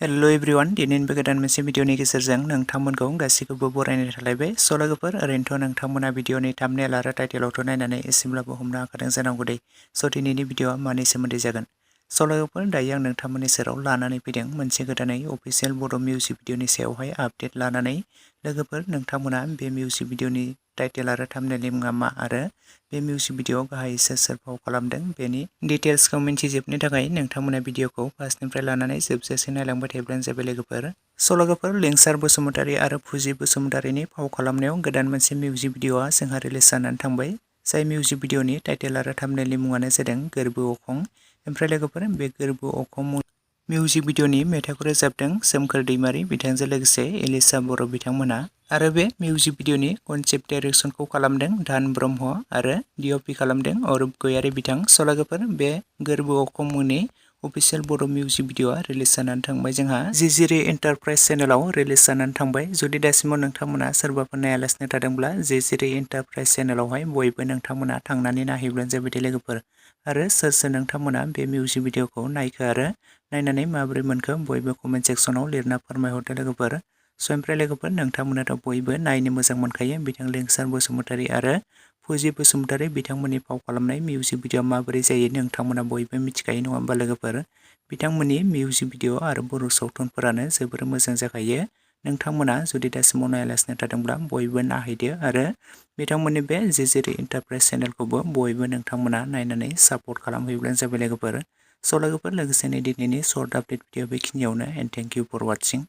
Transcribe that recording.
Hello everyone दिनैनि गोदान मोनसे भिडिअनि गेजेरजों नोंथांमोनखौ गासैखौबो बरायनाय थालायबाय। स' लोगोफोर ओरैनोथ' नोंथांमोना भिडिअनि थाम्बनेल आरो टाइटेलावथ' नायनानै एसेब्लाबो हमनो हाखादों जानांगौ दे। स' दिनैनि भिडिअआ मानि सोमोन्दै जागोन। स' लोगोफोर दायो आं नोंथांमोननि सेराव लानानै फैदों मोनसे गोदानै अफिसियेल बड' मिउजिक भिडिअनि सायावहाय आपडेट लानानै। लोगोफोर नोंथांमोना बे मिउजिक भिडिअनि टाइटेल आरो थाम्बनेलनि मुङा मा आरो बे मिउजिक भिडिअआव गाहायै सोर फाव खालामदों बेनि डिटेल्सखौ मिन्थिजोबनो थाखाय नोंथांमोना भिडिअखौ फार्स्टनिफ्राय लानानै जोबजासिम नायलांबाय थायोब्लानो जाबाय लोगोफोर। स' लोगोफोर लिंसार बसुमतारी आरो फुजि बसुमतारीनि फाव खालामनायाव गोदान मोनसे मिउजिक भिडिअआ जोंहा रिलिज जानानै थांबाय। जाय मिउजिक भिडिअनि टाइटेल आरो थाम्बनेलनि मुङानो जादों गोरबो अखं। ओमफ्राय लोगोफोर बे गोरबो अखं मिउजिक भिडिअनि मेथाइखौ रोजाबदों सोमखोर दैमारी बिथांजों लोगोसे एलिसा बर' बिथांमोना। आरो बे मिउजिक भिडिअनि कनसेप्ट डाइरेक्सनखौ खालामदों धान ब्रह्म आरो डिअपि खालामदों अरुप गयारी बिथां। स' लोगोफोर बे गोरबो अखं मुंनि अफिसियेल बड' मिउजिक भिडिअआ रिलिज जानानै थांबाय जोंहा GWR एन्टारप्राइज चेनेलाव रिलिज जानानै थांबाय। जुदि दासिमाव नोंथांमोना सोरबाफोर नायालासिनो थादोंब्ला GWR एन्टारप्राइज चेनेलावहाय बयबो नोंथांमोना थांनानै नायहैब्लानो जाबाय दे लोगोफोर। आरो सोर नोंथांमोना बे मिउजिक भिडिअखौ नायखो आरो नायनानै माबोरै मोनखो बयबो कमेन्ट सेक्सनाव लिरना फोरमायहरदो लोगोफोर। स' ओमफ्राय लोगोफोर नोंथांमोनाथ' बयबो नायनो मोजां मोनखायो बिथां लिंसार बसुमतारी आरो फुजि बसुमतारी बिथांमोननि फाव खालामनाय मिउजिक भिडिअ माबोरै जायो नोंथांमोना बयबो मिथिखायो नङा होमबा लोगोफोर। बिथांमोननि मिउजिक भिडिअ आरो बर' सावथुनफोरानो जोबोर मोजां जाखायो। नोंथांमोना जुदि दासिमाव नायालासिनो थादोंब्ला बयबो नायहैदो आरो बिथांमोननि बे GWR एन्टारप्राइज चेनेलखौबो बयबो नोंथांमोना नायनानै सापर्ट खालामहैब्लानो जाबाय लोगोफोर। स' लोगोफोर लोगोसेनो दिनैनि सर्ट आपडेट भिडिअ बेखिनियावनो एन्ड थेंक इउ फर वाचिं।